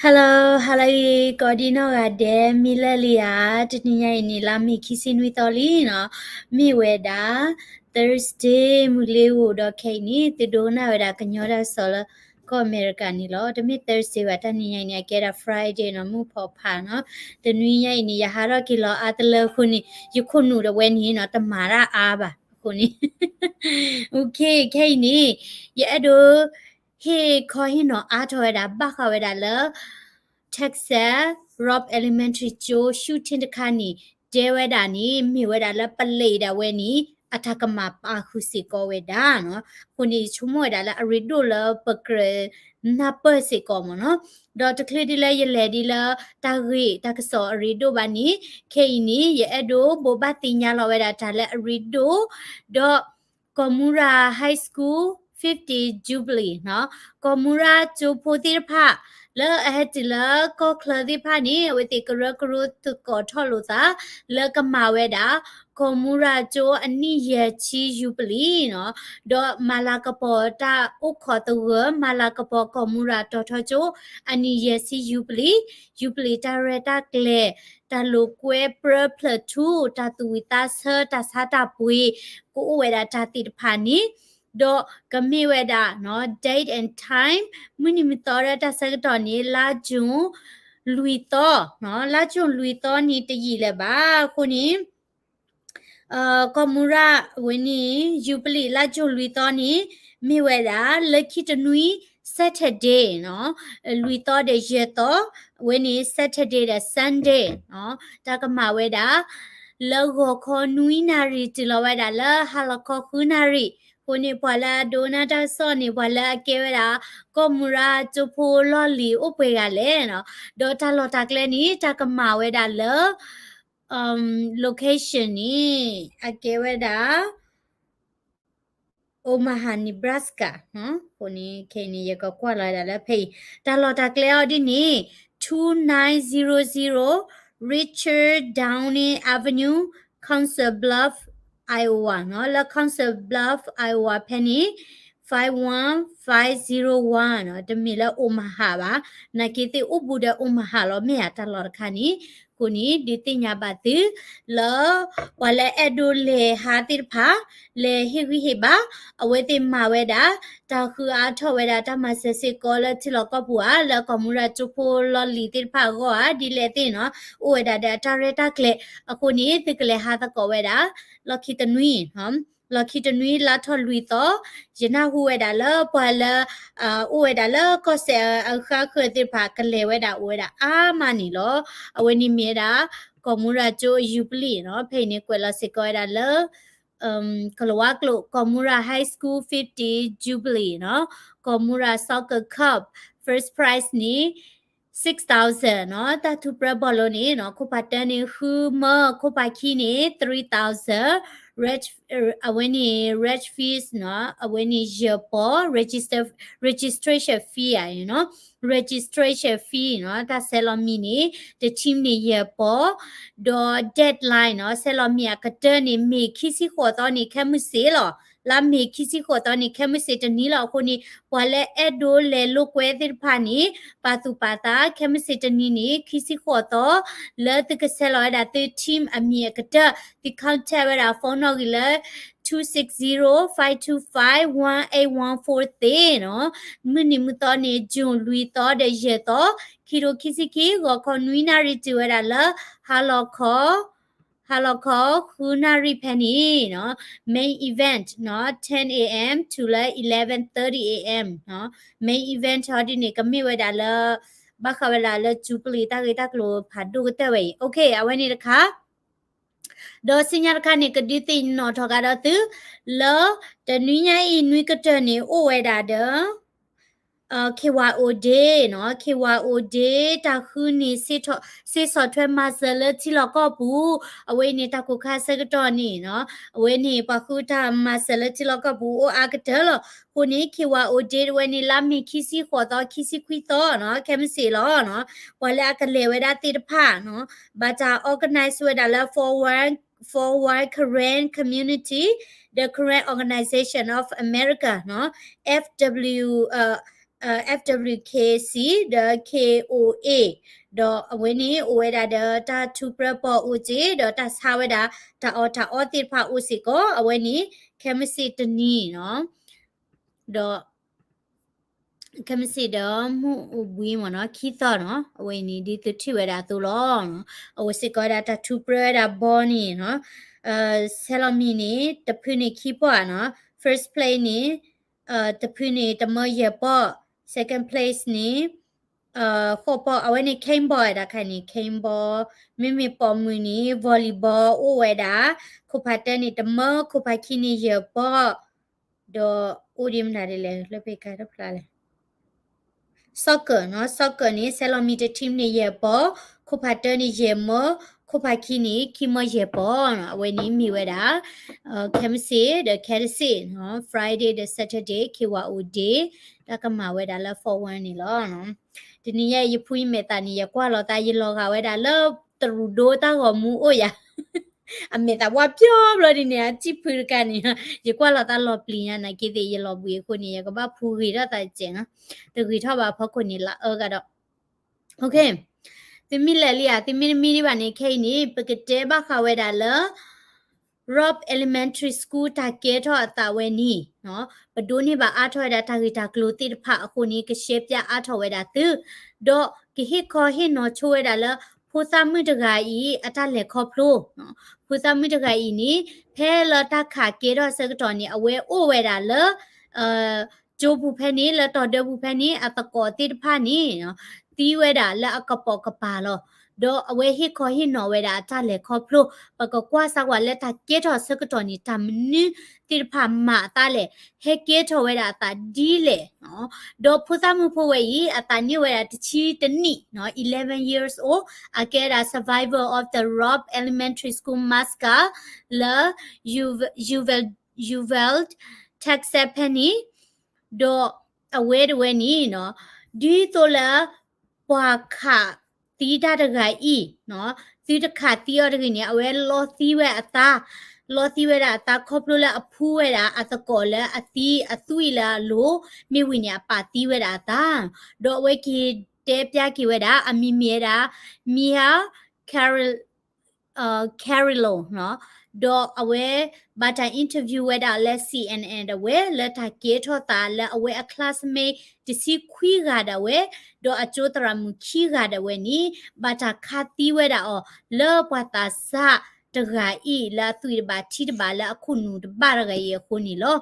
Hello, hello အံၤ ကိးဒံနီၢ်ဂၤဒဲး မ့ၢ်လၢလံဧါ. တနံၤညါအံၤန့ၣ် လါမ့ၤခံဆံနွံသီလံနီၤ, မ့ၢ်ဝဲဒၣ် Thursday မုၢ်လ့ၤဧိၤ ဒီးခဲအံၤန့ၣ် သုဒိကနၣ်ဝဲဒၣ်ကညီတၢ်ကစီၣ်လၢကီၢ်အမဲရကၤန့ၣ်လီၤ. တမ့ၢ် Thursday ဘၣ် တနံၤညါအံၤန့ၣ် အကဲဒၣ် Friday နီၤ, မုၢ်ဖီဖးနီၤ. တနွံညါအံၤန့ၣ် ယဟးထီၣ်က့ၤလီၤအါတလၢအဃိန့ၣ် ယခိၣ်နူာ်ဒီးဝဲန့ၣ်နီၤ တမၤတၢ်အါဘၣ်အဃိန့ၣ် ခဲအံၤန့ၣ် ယအဲၣ်ဒိး ဟ့ၣ်ခီဟ့ၣ်နီၤအါထီၣ်ဝဲဒၣ် ဘၣ်ဃးဝဲဒၣ်လၢ Texas Robb Elementary ကၠိ shooting တခါန့ၣ် တဲဝဲဒၣ်န့ၣ် မ့ၢ်ဝဲဒၣ်လၢ police ဒၣ်ဝဲန့ၣ် အတၢ်ကမၣ်ပာ်ဃုာ်စ့ၢ်ကီးဝဲဒၣ်နီၤ. အဃိန့ၣ် ယဆိကမိၣ်ဝဲဒၣ်လၢအရ့ဒိၣ်လၢပကြၢးနၢ်ပၢၢ်စ့ၢ်ကီးမ့ၢ်နီၤ. ဒီးတချုးဒ်လၢယလဲၤဒ်လၢတၢ်ဂ့ၢ်တၢ်ကစီၣ်အရ့ဒိၣ်ဘၣ်န့ၣ် ခဲအံၤန့ၣ် ယအဲၣ်ဒိးဘိးဘၣ်သ့ၣ်ညါလီၤဝဲဒၣ်တၢ်လၢအရ့ဒိၣ် ဒီး ကီၢ်မူရၤ High School fifty Jubilee နီၤ, ကီၢ်မူရၤကၠိဖိသ့ၣ်တဖၣ် လၢအဟဲတုၤလၢကီၢ်ချၢသ့ၣ်တဖၣ်န့ၣ် အဝဲသ့ၣ်ကရၢကရိသကိးထီၣ်လိာ်သး လၢကမၤဝဲဒၣ် ကီၢ်မူရၤကၠိအနံၣ်ယဲၢ်ဆံ Jubilee နီၤ, ဒီးမၤလၤကပီၤတၢ်အိၣ်ခိးသဂၢၢ် မၤလၤကပီၤကီၢ်မူရၤတီၤထီကၠိ အနံၣ်ယဲၢ်ဆံ Jubilee, Jubilee တၢ်ရဲၣ်တၢ်ကျဲၤ တၢ်လိာ်ကွဲပြၢဖျၢၣ်ထူ တၢ်သူၣ်ဝံၣ်သးဆၢ တၢ်ဆါတၢ်ပှ့ၤ ကအိၣ်ဝဲဒၣ်တၢ်သ့ၣ်တဖၣ်န့ၣ်, ဒီးကမ့ၢ်ဝဲဒၣ်နီၤ date and time မုၢ်နံၤမုၢ်သီဒၣ်တၢ်ဆၢကတီၢ်န့ၣ် လါကၠိၣ်လွံၢ်သီနီၤ, လါကၠိၣ်လွံၢ်သီန့ၣ်တယံာ်လၢၤဘၣ်အဃိန့ၣ် ကီၢ်မူရၤဝဲန့ၣ် Jubilee လါကၠိၣ်လွံၢ်သီန့ၣ် မ့ၢ်ဝဲဒၣ်လၢခံတနွံ Saturday နီၤ, လွံၢ်သီဒီးယဲၢ်သီ အဝဲန့ၣ် Saturday ဒီး Sunday နီၤ, တၢ်ကမၤဝဲဒၣ် လၢဂီၤခီနွံနၣ်ရံၣ်တုၤလီၤဝဲဒၣ်လၢဟါလီၤခီဃုနၣ်ရံၣ်, အဃိန့ၣ် ပှၤလၢအဒိကနၣ်တၢ်ကစီၣ်န့ၣ် ပှၤလၢအကဲဝဲဒၣ် ကီၢ်မူရၤကၠိဖိလီၢ်လံၤအိၣ်ပှဲၤဂၤလဲၣ်နီၤ, ဒီးတၢ်လီၢ်တၢ်ကျဲန့ၣ် တၢ်ကမၤဝဲဒၣ်လၢ location န့ၣ် အကဲဝဲဒၣ် Omaha, Nebraska အဃိန့ၣ် ခဲအံၤန့ၣ် ယကကွၢ်လီၤဝဲဒၣ်လၢဖဲအံၤ တၢ်လီၢ်တၢ်ကျဲအီၤဒ်န့ၣ် two nine zero zero Richard Downing Avenue, Council Bluffs, Iowa နီၤ, လၢ Council Bluffs, Iowa ဖဲန့ၣ် five one five zero one နီၤ, တမ့ၢ်လၢ Omaha ဘၣ်, နာ်က့သ့ၣ်အိၣ်ဘူးဒီး Omaha လီၤ မ့ၢ်ဧါ တၢ်လီၢ်တခါန့ၣ်, အဃိန့ၣ် ဒုးသ့ၣ်ညါဘၣ်သု လၢ ပှၤလၢအဲၣ်ဒိးလဲၤဟးသ့ၣ်တဖၣ် လဲၤဟ့ၣ်ဂံၢ်ဟ့ၣ်ဘါ, အဝဲသ့ၣ်မၤဝဲဒၣ် တၢ်ဃုအါထီၣ်ဝဲဒၣ်တၢ်မၤစၢၤစ့ၢ်ကီးလၢထံလီၢ်ကီၢ်ပူၤဧါ, လၢကီၢ်မူရၤကၠိဖိလီၢ်လံၤသ့ၣ်တဖၣ်အဂီၢ်ဧါ, ဒ်လဲၣ်သ့ၣ်နီၤ, အိၣ်ဝဲဒၣ်ဒီးတၢ်ရဲၣ်တၢ်ကျဲၤ, အဃိန့ၣ် သုကလဲၤဟးသကိးဝဲဒၣ် လီၢ်ခံတနွံ လီၢ်ခံတနွံလါထီၣ်လွံၢ်သီ, ယနၢ်ဟူဝဲဒၣ်လၢပှၤလၢ အိၣ်ဝဲဒၣ်လၢကီၢ်စဲၣ်အဃၣ်ဃၢၤသ့ၣ်တဖၣ် ကလဲၤဝဲဒၣ်အိၣ်ဝဲဒၣ်အါမးန့ၣ်လီၤ. အဝဲန့ၣ်မ့ၢ်ဝဲဒၣ် ကီၢ်မူရၤကၠိအယူဘလံၣ်နီၤ, ဖဲအံၤန့ၣ် ကွဲးလီၤစ့ၢ်ကီးဝဲဒၣ်လၢ ကလၤဝါကျိာ် ကီၢ်မူရၤ High School fifty Jubilee နီၤ, ကီၢ်မူရၤ Soccer Cup, first prize န့ၣ် six thousand နီၤ, တၢ်ထူးပြၢဘီလိန့ၣ်နီၤ, ခိၣ်ဖးတၢန့ၣ် ဃုမၢ, ခိၣ်ဖးခံန့ၣ် three thousand, အဝဲန့ၣ် reg fees နီၤ, အဝဲန့ၣ်ယဲၢ်ပီၤ register, registration fee ဧါနီၤ, registration fee နီၤ, တၢ်ဆဲးလီၤမံၤန့ၣ် တ team န့ၣ်ယဲၢ်ပီၤ, ဒီး deadline နီၤ, ဆဲးလီၤမံၤအကတၢၢ်န့ၣ် မ့ၢ်ခံဆံဃိးသီန့ၣ် ခဲမုၢ်စ့ၢ်လီၤ. လါမ့ၤခံဆံဃိးသီန့ၣ် ခဲမုၢ်စ့ၢ်တနံၤလီၤ. အဃိန့ၣ် ပှၤလၢအဲၣ်ဒိးလဲၤလိာ်ကွဲသ့ၣ်တဖၣ်န့ၣ် ပာ်သူၣ်ပာ်သး ခဲမုၢ်စ့ၢ်တနံၤန့ၣ် ခံဆံဃိးသီ လၢသုကဆဲးလီၤဝဲဒၣ်သု team အမံၤအကတၢၢ် သု contact ဝဲဒၣ် phone နီၣ်ဂံၢ်လၢ two six zero five two five one eight one four သ့ၣ်နီၤ. မုၢ်နံၤမုၢ်သီန့ၣ် June လွံၢ်သီဒီးယဲၢ်သီ, ခံထိခံဆံခံ, ဂီၤခီနွံနၣ်ရံၣ်တုၤဝဲဒၣ်လၢ ဟါလီၤခီ ဟါလီၤခီ ဃုနၣ်ရံၣ်ဖဲန့ၣ်နီၤ, main event နီၤ, ten A M တုၤလၢ eleven thirty A M နီၤ, main event ဟီဒ်န့ၣ် ကမ့ၢ်ဝဲဒၣ်လၢ ဘၣ်ဃးဝဲဒၣ်လၢ Jubilee တၢ်ဂ့ၢ်တၢ်ကျိၤဖးဒိၣ်ကတၢၢ်ဝဲအံၤ, okay အဝဲန့ၣ်တခါ ဒီးဆူညါတခါန့ၣ် ကဒုးသ့ၣ်နီၣ်ထီၣ်ကဒီးသု လၢတနွံညါအံၤ နွံကတၢၢ်န့ၣ် အိၣ်ဝဲဒၣ်ဒီး K Y O Day နီၤ, K Y O Day တၢ်ဃုန့ၣ် စ့ဆီၣ်ထွဲမၤစၢၤလၢထံလီၢ်ကီၢ်ပူၤ, အဝဲအံၤန့ၣ် တၢ်ကိၢ်ခါဆၢကတီၢ်န့ၣ်နီၤ, အဝဲန့ၣ် ပှၤဃုတၢ်မၤစၢၤလၢထံလီၢ်ကီၢ်ပူၤ အိၣ်အါကတၢၢ်လီၤ. အဃိန့ၣ် K Y O Day တဝဲန့ၣ် လါမ့ၤခံဆံဃိးသီ ခံဆံခွံသီနီၤ, ခဲမုၢ်စ့ၢ်လီၤနီၤ, ပှၤလၢအကလဲၤဝဲဒၣ်သ့ၣ်တဖၣ်နီၤ, ဘၣ်တၢ် organize ဝဲဒၣ်လၢ Forward, Forward Karen Community, the Karen Organization of America နီၤ, F W, F W K C ဒီး K O A ဒီးအဝဲန့ၣ်အိၣ်ဝဲဒၣ်ဒီးတၢ်ထူပြၢပီၣ်အိၣ်က့ ဒီးတၢ်ဆါဝဲဒၣ် တၢ်အီၣ်တၢ်အီသ့ၣ်တဖၣ်အိၣ်စ့ၢ်ကီး အဝဲန့ၣ် ခဲမုၢ်ဆ့ၣ်တနံၤနီၤ ဒီး ခဲမုၢ်ဆ့ၣ်ဒီးမုၢ်အိၣ်ဘှံးမ့ၢ်နီၤ ခံသီနီၤ အဝဲအံၤန့ၣ် ဒ်သိးထံၣ်ဝဲဒၣ်အသိးလီၤ. အဝဲစ့ၢ်ကီးဝဲဒၣ်တၢ်ထူပြၢဝဲဒၣ်ဘီန့ၣ်နီၤ ဆဲးလီၤမံၤန့ၣ် တဖုန့ၣ်ခံပီၣ်နီၤ first place န့ၣ် တဖုန့ၣ်တမၢယဲၢ်ပီၣ် second place န့ၣ် ဃိးပီၣ် အဝဲန့ၣ် cane ball ဝဲဒၣ်ခါန့ၣ် cane ball မ့မ့ၢ်ပိာ်မုၣ်န့ၣ် volleyball အိၣ်ဝဲဒၣ် ခိၣ်ဖးတၢန့ၣ်တမၢ ခိၣ်ဖးခံန့ၣ်ယဲၢ်ပီၣ် ဒီးအိၣ်ဒံးမနုၤဒ်လဲၣ် လၢဖဲကါတဖျါလဲၣ် soccer နီၤ soccer န့ၣ် ဆဲးလီၤမံၤတ team န့ၣ်ယဲၢ်ပီၣ် ခိၣ်ဖးတၢန့ၣ်ယဲၢ်မၢ ခိၣ်ဖးခံန့ၣ် ခံမၢယဲၢ်ပီၣ်နီၤ အဝဲန့ၣ်မ့ၢ်ဝဲဒၣ် ခဲမုၢ်ဆ့ၣ်ဒီးခဲတစ့ၣ်နီၤ Friday ဒီး Saturday ခံဝၤအိၣ်ဒ့ တၢ်ကမၤဝဲဒၣ်လၢ form one န့ၣ်လီၤ. တနံၤညါအံၤ ယဖုယမဲာ်သးန့ၣ် ယကွၢ်လီၤသး ယလီၤဂာ်ဝဲဒၣ်လၢတရူးဒိတၢ်ဂီၤမူအိၣ်ယၤ အမဲာ်သးဝါပျီဘျီဒ်န့ၣ် အစံၣ်ဖုတခါန့ၣ် ယကွၢ်လီၤသးလီၤပျံၤညါ နာ်က့သ့ၣ် ယလီၤဘှံးအဃိန့ၣ် ယကဘၣ်ဖူဂ့ၤထီၣ်သးတစဲးနီၤ တဂ့ၤထီၣ်ဘၣ်ဖီခိၣ်န့ၣ် လၢအၢကဒီး သုမ့ၢ်လဲၤလံဧါ သုမ့ၢ်တမံဒံးဘၣ်န့ၣ် ခဲအံၤန့ၣ် ပကတဲဘၣ်ဃးဝဲဒၣ်လၢ Robb Elementary School တၢ်ကဲထီၣ်အသးဝဲန့ၣ် ပဒိးန့ၢ်ဘၣ်အါထီၣ်ဝဲဒၣ်တၢ်ဂ့ၢ်တၢ်ကျိၤသ့ၣ်တဖၣ်အဃိန့ၣ် ကရှဲပၠးအါထီၣ်ဝဲဒၣ်သု, ဒီးကဟ့ၣ်ခီဟ့ၣ်နီၤဆိဝဲဒၣ်လၢ ဖိသၣ်မုၣ်တဂၤအံၤ အတၢ်လဲၤခီဖျိ, ဖိသၣ်မုၣ်တဂၤအံၤန့ၣ် ဖဲလၢတၢ်ခးကဲထီၣ်အဆၢကတီၢ်န့ၣ် အဝဲအိၣ်ဝဲဒၣ်လၢ ကၠိပူၤဖဲန့ၣ် လၢတီၤဒၢပူၤဖဲန့ၣ် အသကိးသ့ၣ်တဖၣ်န့ၣ် သံဝဲဒၣ်လၢအကပိာ်ကပၤလီၤ. ဒီးအဝဲဟ့ၣ်ခီဟ့ၣ်နီၤဝဲဒၣ်အတၢ်လဲၤခီဖျိ, ပကကွၢ်စၢ်ကွၢ်လၢတၢ်ကဲထီၣ်အဆၢကတီၢ်န့ၣ် တၢ်မနုၤသ့ၣ်တဖၣ်မၤအသးလဲၣ်, ဟဲကဲထီၣ်ဝဲဒၣ်အသးဒ်လဲၣ်. ဒီးဖိသၣ်မုၣ်ဖိဝဲအံၤ အသးန့ၢ်ဝဲဒၣ်တဆံတနံၣ်, eleven years old, အကဲဒၣ် survivor of the Robb Elementary School massacre လၢ Uvalde, Texas ဖဲန့ၣ်, ဒီးအဝဲတဝဲန့ၣ် ဒ်သိးလၢ ပှၤခးသံတၢ်တဂၤအံၤ, သုတခးသံအီၤတဂ့ၤန့ၣ် အဝဲလီသံဝဲအသး, လီသံဝဲဒၣ်အသးခီဖျိလၢအဖှူဝဲဒၣ်အသကိးလၢအသံအသွံၣ်လၢအလိၤ, မ့ၢ်ဝံၤန့ၣ် အပာ်သံဝဲဒၣ်အသး, ဒီးအဝဲက့ၤတဲပျၢ်က့ၤဝဲဒၣ် အမံၤမ့ၢ်ဝဲဒၣ် Mia Carrillo, Carrillo ဒီးအဝဲဘၣ်တၢ် interview ဝဲဒၣ်လၢ C N N ဒၣ်ဝဲ လၢတၢ်ကဲထီၣ်သးလၢအဝဲအ classmate တဆံခွံဂၤဒၣ်ဝဲ, ဒီးအကၠိသရၣ်မုၣ်ခံဂၤဒၣ်ဝဲန့ၣ် ဘၣ်တၢ်ခးသံဝဲဒၣ်အီၤ လၢပှၤသးစၢ်တဂၤအံၤ လၢအသွံၣ်တဘၣ်ထံတဘၣ်လၢအခိၣ်နူာ်တဘၣ်တဂၤအံၤအဃိန့ၣ်လီၤ.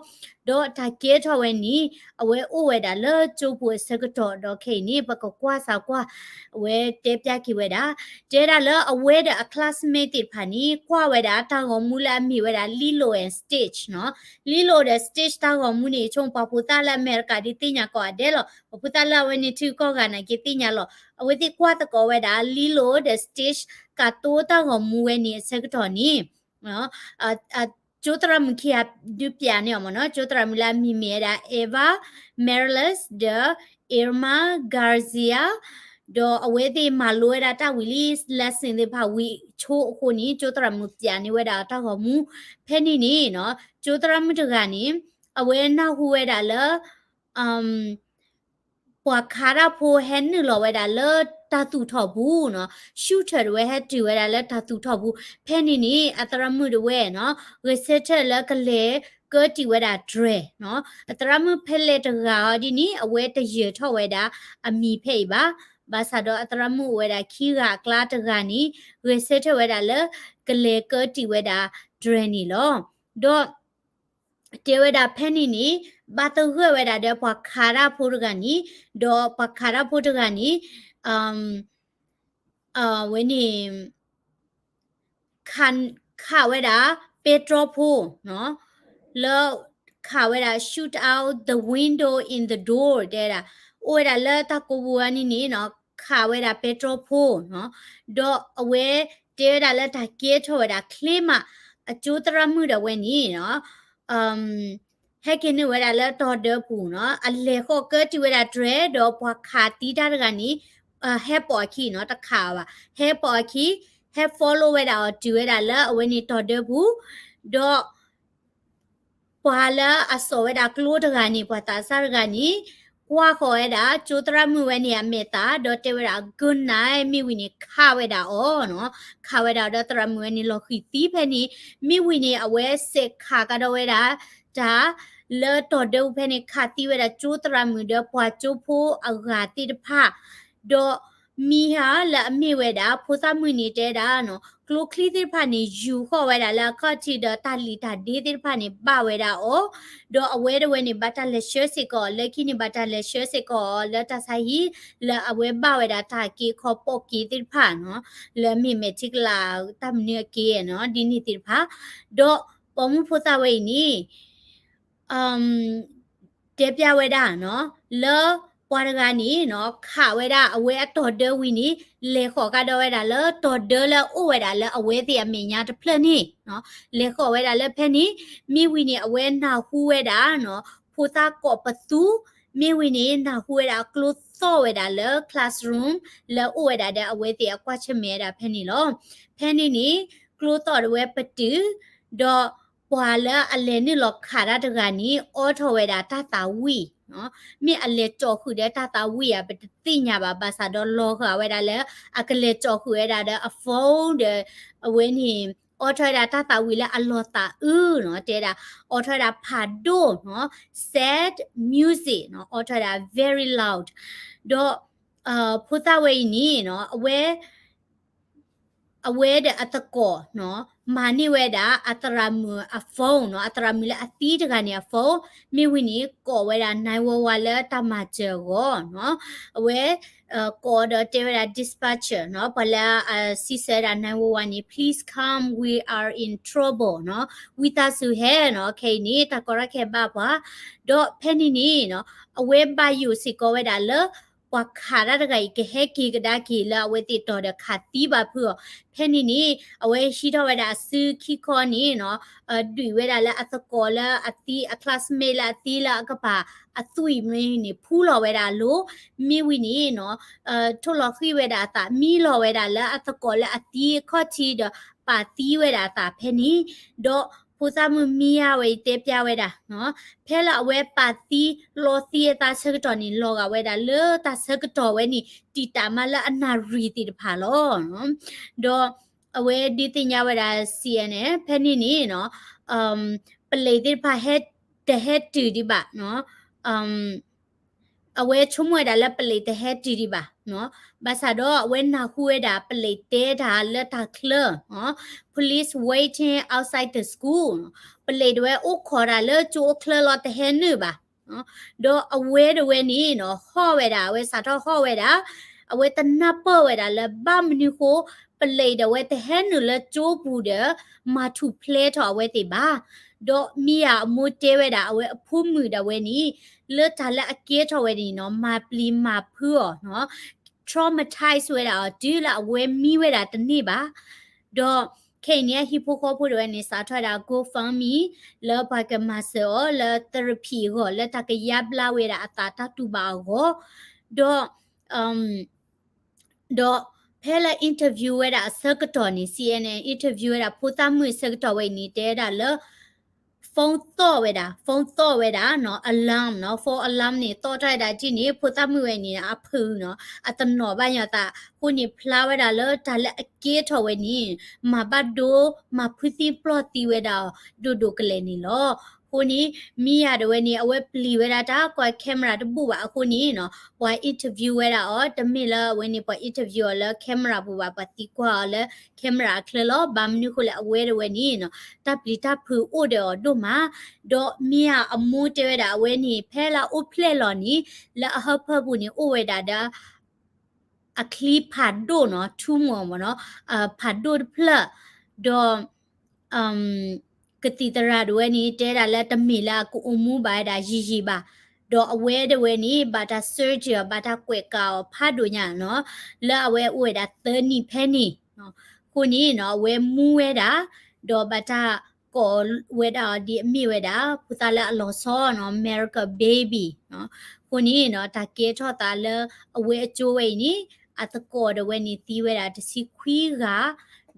ဒီးတၢ်ကဲထီၣ်ဝဲန့ၣ် အဝဲအိၣ်ဝဲဒၣ်လၢကၠိပူၤအဆၢကတီၢ်ဒီးခဲအံၤန့ၣ် ပကကွၢ်စၢ်ကွၢ် အဝဲတဲပျၢ်က့ၤဝဲဒၣ်, တဲဒၣ်လၢအဝဲဒီးအ classmate သ့ၣ်တဖၣ်န့ၣ် ကွၢ်ဝဲဒၣ်တၢ်ဂီၤမူလၢအမ့ၢ်ဝဲဒၣ် Lilo and Stitch နီၤ. Lilo ဒီး Stitch တၢ်ဂီၤမူန့ၣ် ဆိပှၤဖိသၣ်လၢအမဲရကၤဒုးသ့ၣ်ညါကိးဂၤဒဲးလီၤ. ပှၤဖိသၣ်လၢအဝဲန့ၣ်ထုကီၢ်ဂၤနာ်က့သ့ၣ်ညါလီၤ. အဝဲသ့ၣ်ကွၢ်သကိးဝဲဒၣ် Lilo ဒီး Stitch ကတိၤတၢ်ဂီၤမူဝဲန့ၣ်အဆၢကတီၢ်န့ၣ် ကၠိသရၣ်မုၣ်ခံဂၤဒုးပျးန့ၢ်အီၤမ့ၢ်နီၤ, ကၠိသရၣ်မုၣ်လၢအမံၤမ့ၢ်ဝဲဒၣ် Eva Miralles ဒီး Irma Garcia, ဒီးအဝဲသ့ၣ်မၤလိဝဲဒၣ်တၢ်ဝံၤလံ lesson သ့ၣ်တဖၣ်ဝံၤဆိအဃိန့ၣ် ကၠိသရၣ်မုၣ်ပျးန့ၢ်ဝဲဒၣ်တၢ်ဂီၤမူ ဖဲန့ၣ်န့ၣ်နီၤ, ကၠိသရၣ်မုၣ်တဂၤန့ၣ် အဝဲနၢ်ဟူဝဲဒၣ်လၢ ပှၤခးတၢ်ဖိဟဲနုာ်လီၤဝဲဒၣ်လၢတၢ်သူၣ်ထီၣ်ပူၤနီၤ, shooter တဝဲဟဲတုၤဝဲဒၣ်လၢတၢ်သူၣ်ထီၣ်ပူၤ, ဖဲန့ၣ်န့ၣ် အသရၣ်မုၣ်တဝဲနီၤ ဂဲၤဆၢထၢၣ်လၢကလဲၤကၢတံာ်ဝဲဒၣ်တြဲၤနီၤ, အသရၣ်မုၣ်ဖဲလဲၣ်တဂၤအီၤဒ်န့ၣ် အဝဲတယၢၤထီၣ်ဝဲဒၣ်အမံၤဖဲအံၤဘၣ်, ဘၣ်ဆၣ်ဒီးအသရၣ်မုၣ်အိၣ်ဝဲဒၣ်ခံဂၤအကျါတဂၤန့ၣ် ဂဲၤဆၢထၢၣ်ဝဲဒၣ်လၢကလဲၤကၢတံာ်ဝဲဒၣ်တြဲၤန့ၣ်လီၤ. ဒီး တဲဝဲဒၣ်ဖဲန့ၣ်န့ၣ် ဘၣ်သဂၢၢ်ဝဲဒၣ်ဒီးပှၤခးတၢ်ဖိတဂၤန့ၣ်, ဒီးပှၤခးတၢ်ဖိတဂၤန့ၣ် ဝဲန့ၣ် ခးဝဲဒၣ်ပဲတြီဖိ, လၢခးဝဲဒၣ် shoot out the window in the door တဲဒၣ်, အိၣ်ဝဲဒၣ်လၢတၢ်ကိးပူၤဝဲန့ၣ်န့ၣ် ခးဝဲဒၣ်ပဲတြီဖိ, ဒီးအဝဲတဲဝဲဒၣ်လၢတၢ်ကဲထီၣ်ဝဲဒၣ်ချ့မး, အကၠိသရၣ်မုၣ်ဒၣ်ဝဲန့ၣ် ဟဲက့ၤနုာ်ဝဲဒၣ်လၢတီၤဒၢပူၤနီၤ, အလဲၤဃီၤကၢတံာ်ဝဲဒၣ်တြဲၤ ဒီးပှၤခးသံတၢ်တဂၤန့ၣ် ဟဲပိာ်အခံနီၤ, တခးအီၤဘၣ်, ဟဲပိာ်အခံ, ဟဲ follow ဝဲဒၣ်အီၤတုၤဝဲဒၣ်လၢအဝဲန့ၣ်တီၤဒၢပူၤ, ဒီး ပှၤလၢအစိာ်ဝဲဒၣ်ကျိတဂၤန့ၣ် ပှၤသးစၢ်တဂၤန့ၣ် ကွၢ်ဃီၤဝဲဒၣ် ကၠိသရၣ်မုၣ်ဝဲန့ၣ်အမဲာ်သး ဒီးတဲဝဲဒၣ် good night မ့ၢ်ဝံၤန့ၣ် ခးဝဲဒၣ်အီၤနီၤ. ခးဝဲဒၣ်ဒီးသရၣ်မုၣ်ဝဲန့ၣ်လီၤဃံၤသံဖဲန့ၣ်, မ့ၢ်ဝံၤန့ၣ် အဝဲစဲးခးကဒီးဝဲဒၣ် တၢ် လၢတီၢ်ဒၢပူၤဖဲန့ၣ် ခးသံဝဲဒၣ်ကၠိသရၣ်မုၣ်ဒီးပှၤကၠိဖိအဂၤသ့ၣ်တဖၣ်, ဒီး မံဟါလၢအမ့ၢ်ဝဲဒၣ် ဖိသၣ်မုၣ်န့ၣ်တဲဒၣ်နီၤ ကျိချံသ့ၣ်တဖၣ်န့ၣ် ယူၤဃီၤဝဲဒၣ်လၢအခီၣ်ထံးဒီးတၢ်လံာ်တၢ်ဒ့သ့ၣ်တဖၣ်န့ၣ် ဘၣ်ဝဲဒၣ်အီၤ, ဒီးအဝဲတဝဲန့ၣ် ဘၣ်တၢ်လဲၤဆှၢစ့ၢ်ကီး, လၢခံန့ၣ် ဘၣ်တၢ်လဲၤဆှၢစ့ၢ်ကီးလၢတၢ်ဆါဟံၣ် လၢအဝဲဘၣ်ဝဲဒၣ်တၢ်က့အခီပိာ်က့သ့ၣ်တဖၣ်နီၤ, လၢမ့ၢ်မဲာ်ထံကလၤတၢ်မနုၤအက့နီၤ ဒ်န့ၣ်သ့ၣ်တဖၣ်, ဒီးပိာ်မုၣ်ဖိသၣ်ဝဲအံၤန့ၣ် တဲပျၢ်ဝဲဒၣ်နီၤ လၢပှၤတဂၤန့ၣ်နီၤ ခးဝဲဒၣ်အဝဲအတီၢ်ဒၢဝံၤန့ၣ် လဲၤဃီၤကဒီးဝဲဒၣ်လၢတီၢ်ဒၢလၢအအိၣ်ဝဲဒၣ်လၢအဝဲသ့ၣ်အမဲာ်ညါတဖျၢၣ်န့ၣ်နီၤ, လဲၤဃီၤဝဲဒၣ်လၢဖဲန့ၣ်, မ့ၢ်ဝံၤန့ၣ် အဝဲနၢ်ဟူဝဲဒၣ်နီၤ ဖိသၣ်ကိးပသူ, မ့ၢ်ဝံၤန့ၣ် နၢ်ဟူဝဲဒၣ်ကျိသီၣ်ဝဲဒၣ်လၢ classroom လၢအအိၣ်ဝဲဒၣ်ဒီးအဝဲသ့ၣ်အကွၢ်ဆၢၣ်မဲာ်ဝဲဒၣ်ဖဲန့ၣ်လီၤ. ဖဲန့ၣ်န့ၣ် ကျိသီၣ်တဝဲပတုာ်, ဒီးပှၤလၢအလဲၤနုာ်လီၤခးတၢ်တဂၤန့ၣ် အိးထီၣ်ဝဲဒၣ်တၢ်သးဝံၣ်နီၤ, မ့ၢ်အလဲၤကၠီဃုာ်ဒီးတၢ်သးဝံၣ်ဧါ ပတသ့ၣ်ညါဘၣ်, ဘၣ်ဆၣ်ဒီးလီၤဂာ်ဝဲဒၣ်လၢ အကလဲၤကၠီဃုာ်ဝဲဒၣ်ဒီးအ phone ဒီး အဝဲန့ၣ် အိးထီၣ်ဝဲဒၣ်တၢ်သးဝံၣ်လၢအလီၤသးအုးနီၤ, တဲဒၣ် အိးထီၣ်ဝဲဒၣ်ဖးဒိၣ်နီၤ, sad music နီၤ, အိးထီၣ်ဝဲဒၣ် very loud, ဒီး ဖိသၣ်ဝဲအံၤန့ၣ်နီၤ အဝဲ အဝဲဒီးအသကိးနီၤ မၤန့ၢ်ဝဲဒၣ်အသရၣ်မုၣ်အ phone နီၤ, အသရၣ်မုၣ်လၢအသံတဂၤန့ၣ်အ phone, မ့ၢ်ဝံၤန့ၣ် ကိးဝဲဒၣ် nine one one လၢတၢ်မၤစၢၤအဂီၢ်နီၤ, အဝဲ ကိးဒီးတဲဝဲဒၣ် dispatcher နီၤ, ပှၤလၢအစံးဆၢဒၣ် nine one one န့ၣ် please come, we are in trouble နီၤ, ဝံသးစူၤဟဲနီၤ, ခဲအံၤန့ၣ် တၢ်ကီတၢ်ခဲဘၣ်ပှၤ, ဒီးဖဲန့ၣ်န့ၣ်နီၤ အဝဲဘၣ်ယိၣ်စ့ၢ်ကီးဝဲဒၣ်လၢ ပှၤခးတၢ်တဂၤအံၤ ကဟဲက့ၤကဒါက့ၤလၢအဝဲသ့ၣ်တီၢ်ဒီးခးသံဘၣ်ဖုးအီၤ, ဖဲန့ၣ်န့ၣ် အဝဲဟံးထီၣ်ဝဲဒၣ်အစုခံခီန့ၣ်နီၤ, ဒုးဝဲဒၣ်လၢအသကိးလၢအသံ အ classmate လၢအသံလၢအကပၤအသွံၣ်မ့ၢ်န့ၣ် ဖူလီၤဝဲဒၣ်အလိၤ, မ့ၢ်ဝံၤန့ၣ်နီၤ ထိၣ်လီၤဃံၣ်ဝဲဒၣ်အသး မံလီၤဝဲဒၣ်လၢအသကိးလၢအသံအခီၣ်ထံးဒီး ပာ်သံဝဲဒၣ်အသးဖဲန့ၣ်, ဒီးဖိသၣ်မုၣ်မံယါဝဲအံၤတဲပျၢ်ဝဲဒၣ်နီၤ, ဖဲလၢအဝဲပာ်သံလီၤသံအသးဆၢကတီၢ်န့ၣ် လီၤဂာ်ဝဲဒၣ်လၢတၢ်ဆၢကတီၢ်ဝဲန့ၣ် တံာ်တာ်မးလၢအနၣ်ရံၣ်သ့ၣ်တဖၣ်လီၤ. ဒီးအဝဲဒုးသ့ၣ်ညါဝဲဒၣ် စီအံၣ်အံၣ် ဖဲန့ၣ်န့ၣ်နီၤ ပလံးသ့ၣ်တဖၣ် တဟဲတုၤဒံးဘၣ်နီၤ, အဝဲဆိကမိၣ်ဝဲဒၣ်လၢပလံးတဟဲတုၤဒံးဘၣ်နီၤ, ဘၣ်ဆၣ်ဒီးအဝဲနၢ်ဟူဝဲဒၣ်ပလံးတဲတၢ်လၢတၢ်ချၢနီၤ, police waiting outside the school, ပလံးတဝဲအိၣ်ခိးတၢ်လၢကၠိအိၣ်ချၢလီၤ တဟဲနုာ်ဘၣ်နီၤ, ဒီးအဝဲတဝဲန့ၣ်နီၤ ဟီၣ်ဝဲဒၣ် အဝဲစးထီၣ်ဟီၣ်ဝဲဒၣ်, အဝဲတနၢ်ပၢၢ်ဝဲဒၣ်လၢဘၣ်မနုၤဃိ ပလံးတဝဲတဟဲနုာ်လၢကၠိပူၤဒီး မၤထူၣ်ဖျဲးထီၣ်အဝဲသ့ၣ်ဘၣ်. ဒီးမံယါအမိၢ်တဲဝဲဒၣ် အဝဲအဖိမုၣ်ဒၣ်ဝဲန့ၣ် လၢတၢ်လၢအကဲထီၣ်ဝဲန့ၣ်နီၤ မၤပျံၤမၤဖုးအီၤနီၤ, traumatize ဝဲဒၣ်အီၤ တုၤလၢအဝဲမံဝဲဒၣ်တန့ၢ်ဘၣ်. ဒီးခဲအံၤန့ၣ် အဟံၣ်ဖိဃီဖိတဝဲန့ၣ် စးထီၣ်ဝဲဒၣ် GoFundMe လၢပှၤကမၤစၢၤအီၤလၢ therapy အဂီၢ် လၢတၢ်ကယါဘျါဝဲဒၣ်အသးတၢ်တူၢ်ဘၣ်အဂီၢ်, ဒီး ဒီးဖဲလၢ interview ဝဲဒၣ်အဆၢကတီၢ်န့ၣ် စီအံၣ်အံၣ် interview ဝဲဒၣ်ဖိသၣ်မုၣ်အဆၢကတီၢ်ဝဲအံၤန့ၣ် တဲဝဲဒၣ်လၢ phone သီၣ်ဝဲဒၣ် phone သီၣ်ဝဲဒၣ်နီၤ alarm နီၤ phone alarm န့ၣ် သီၣ်ထီၣ်ဝဲဒၣ်ဒ်န့ၣ် ဖိသၣ်မုၣ်ဝဲအံၤန့ၣ် အဖုးနီၤ အတနီၣ်ဘၣ်ညီသး အဃိန့ၣ် ဖျါဝဲဒၣ်လၢတၢ်လၢအကဲထီၣ်ဝဲန့ၣ် မၤဘၣ်ဒိ မၤဖုးသံပျီၢ်သံဝဲဒၣ်အီၤ ဒိၣ်ဒိၣ်ကလဲာ်န့ၣ်လီၤ. အဃိန့ၣ် မံယါတဝဲန့ၣ် အဝဲပျံၤဝဲဒၣ်တၢ်ကွၢ် camera တဘူၣ်ဘၣ်အဃိန့ၣ်နီၤ ပှၤ interview ဝဲဒၣ်အီၤ တမ့ၢ်လၢအဝဲန့ၣ် ပှၤ interview အီၤလၢ camera ပူၤဘၣ် ပှၤသံကွၢ်အီၤလၢ camera အချၢလီၤ. ဘၣ်မနုၤဃိလဲၣ် အဝဲတဝဲန့ၣ်နီၤ တၢ်ပျံၤတၢ်ဖုးအိၣ်ဒီးအီၤဒိၣ်မး ဒီးမံယါအမိၢ်တဲဝဲဒၣ်အဝဲန့ၣ် ဖဲလၢအအိၣ်ဖျဲၣ်လီၤန့ၣ် လၢအဟၢဖၢပူၤန့ၣ် အိၣ်ဝဲဒၣ်ဒီး အချံဖးဒိၣ်နီၤ ထူမီၢ်မ့ၢ်နီၤ ဖးဒိၣ်တဖျၢၣ် ဒီး ကသံၣ်သရၣ်တဝဲန့ၣ် တဲဒၣ်လၢတမ့ၢ်လၢအကအိၣ်မူဘၣ်ဝဲဒၣ်ယံာ်ယံာ်ဘၣ်, ဒီးအဝဲတဝဲန့ၣ် ဘၣ်တၢ် surgery အီၤ ဘၣ်တၢ်ကွဲးကၤအီၤဖးဒိၣ်ညါနီၤ, လၢအဝဲအိၣ်ဝဲဒၣ်သၢနံၣ်ဖဲန့ၣ်, အဃိန့ၣ်နီၤ အဝဲမူဝဲဒၣ်, ဒီးဘၣ်တၢ်ကိးဝဲဒၣ်အီၤဒ်အမ့ၢ်ဝဲဒၣ် ဖိသၣ်လၢအလီၤဆီနီၤ America baby, အဃိန့ၣ်နီၤ တၢ်ကဲထီၣ်သးလၢအဝဲအကၠိဝဲအံၤန့ၣ် အသကိးတဝဲန့ၣ်သံဝဲဒၣ်တဆံခွံဂၤ,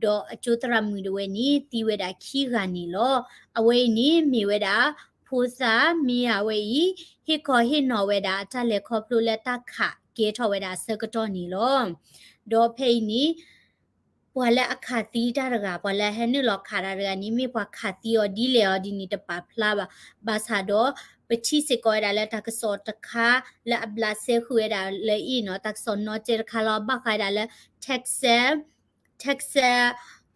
ဒီးအကၠိသရၣ်မုၣ်တဝဲန့ၣ် သံဝဲဒၣ်ခံဂၤန့ၣ်လီၤ. အဝဲအံၤန့ၣ်မ့ၢ်ဝဲဒၣ် ဖိသၣ်မံယါဝဲအံၤ ဟ့ၣ်ခီဟ့ၣ်နီၤဝဲဒၣ်အတၢ်လဲၤခီဖျိလၢတၢ်ခးကဲထီၣ်ဝဲဒၣ်အဆၢကတီၢ်န့ၣ်လီၤ. ဒီးဖဲအံၤန့ၣ် ပှၤလၢအခးသံတၢ်တဂၤ ပှၤလၢအဟဲနုာ်လီၤခးတၢ်တဂၤန့ၣ် မ့ၢ်ပှၤခးသံအီၤဒ်လဲၣ်အီၤဒ်န့ၣ် တပာ်ဖျါဘၣ်. ဘၣ်ဆၣ်ဒီး ပထံၣ်စ့ၢ်ကီးဝဲဒၣ်လၢတၢ်ကစီၣ်တခါလၢအဘျးစဲဃုာ်ဝဲဒၣ်လၢအံၤနီၤ တၢ်ကစီၣ်နီၣ်ကဲတခါလၢအဘၣ်ဃးဝဲဒၣ်လၢ Texas Texas